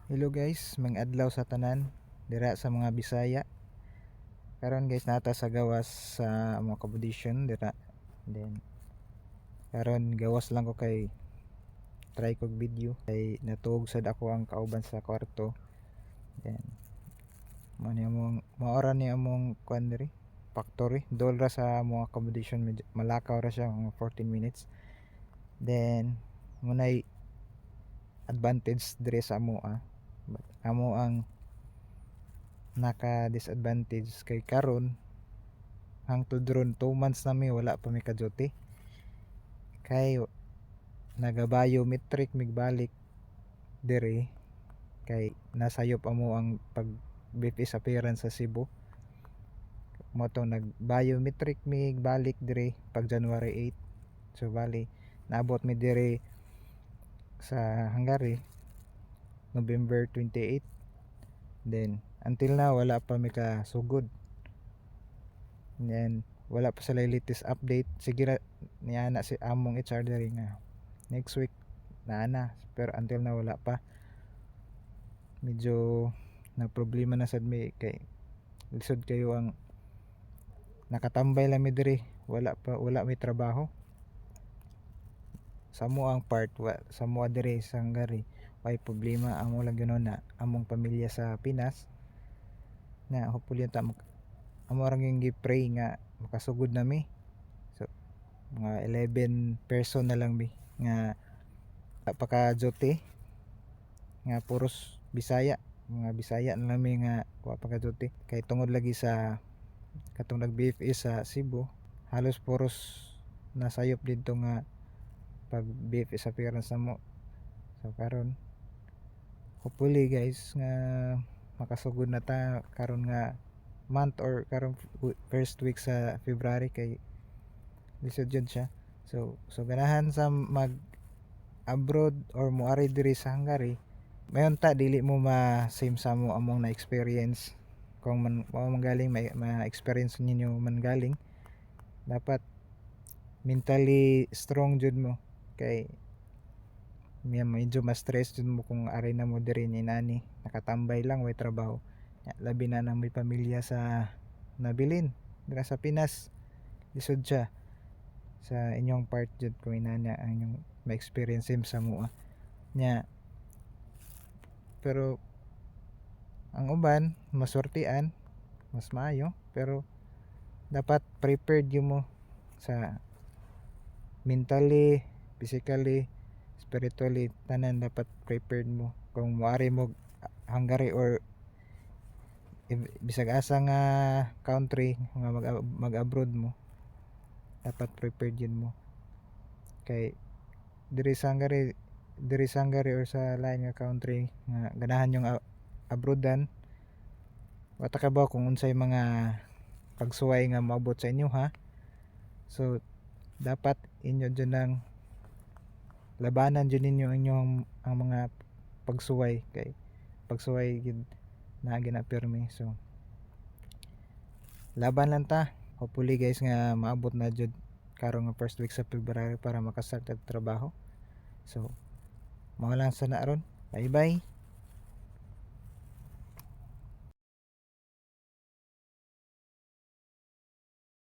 Hello guys, mga adlaw sa tanan dira sa mga Bisaya. Karon guys, naa ta sa gawas sa among accommodation dira. Then karon gawas lang ko kay try kog video kay natuog sad ako ang kauban sa kwarto. Then mao ni among mao ra ni among kuan diri, factory. Dool ra sa among accommodation, medyo malakaw ra siya mga 14 minutes. Then mao nay advantage diri sa amoa. But amo ang naka disadvantage kay karon hangtod ron 2 months na mi wala pa mi ka-duty kay naga-biometric mig balik diri kay nasayop amo ang pag BFS appearance sa Cebu. Mao tong nag biometric mig balik diri pag January 8. So bali naabot mi diri sa Hungary November 28. Then until now wala pa mi kasugod. Then wala pa sila latest update. Sige ra niya na si among HR diri nga next week naa na, pero until now wala pa. Medyo na problema na sad mi kay lisod kayo ang nakatambay lang mi diri, wala pa, wala mi trabaho. Sa amo ang part wa, sa amo diri sa Hungary way problema. Amo lang gyud na among pamilya sa Pinas na hopefully ta amo ra gyud gi-pray nga makasugod na mi. So mga 11 person na lang mi nga pa ka duty nga puros Bisaya, mga Bisaya na lang mi nga wa pa ka duty kay tungod lagi sa katong nag BFS sa Cebu, halos puros nasayop didto nga pag BFS appearance namo. So karon hopefully guys nga makasugod na ta karon nga month or karon first week sa February kay lisod jud siya. So ganahan sa mag abroad or moari diri sa Hungary, mayon ta dili mo ma same sa mo among na experience. Kung man mao man galing may ma-experience ninyo man galing, dapat mentally strong jud mo kay medyo ma-stress jud mo kung ari na mo diri ni nani nakatambay lang, way trabaho. Ya, labi na nang may pamilya sa nabilin dira sa Pinas, lisod siya sa inyong part jud kung inana ang inyong ma-experience same sa mua nya. Pero ang uban maswertean, mas maayo, pero dapat prepared jud mo sa mentally, physically, spiritually, tanan dapat prepared mo kung moari mo Hungary or bisag asa nga country nga mag-abroad mo. Dapat prepared jud mo kay diri sa Hungary or sa lain nga country nga ganahan yung abroadan, wa ta kabaw kung unsay mga pagsuway nga moabot sa inyo ha. So dapat inyo jud nang labanan jud ninyo inyong ang mga pagsuway kay pagsuway gid naa gina pirmi. So laban lang ta. Hopefully guys nga maabot na jud karon nga first week sa February para makastart og trabaho. So mao lang sana ron. Bye bye.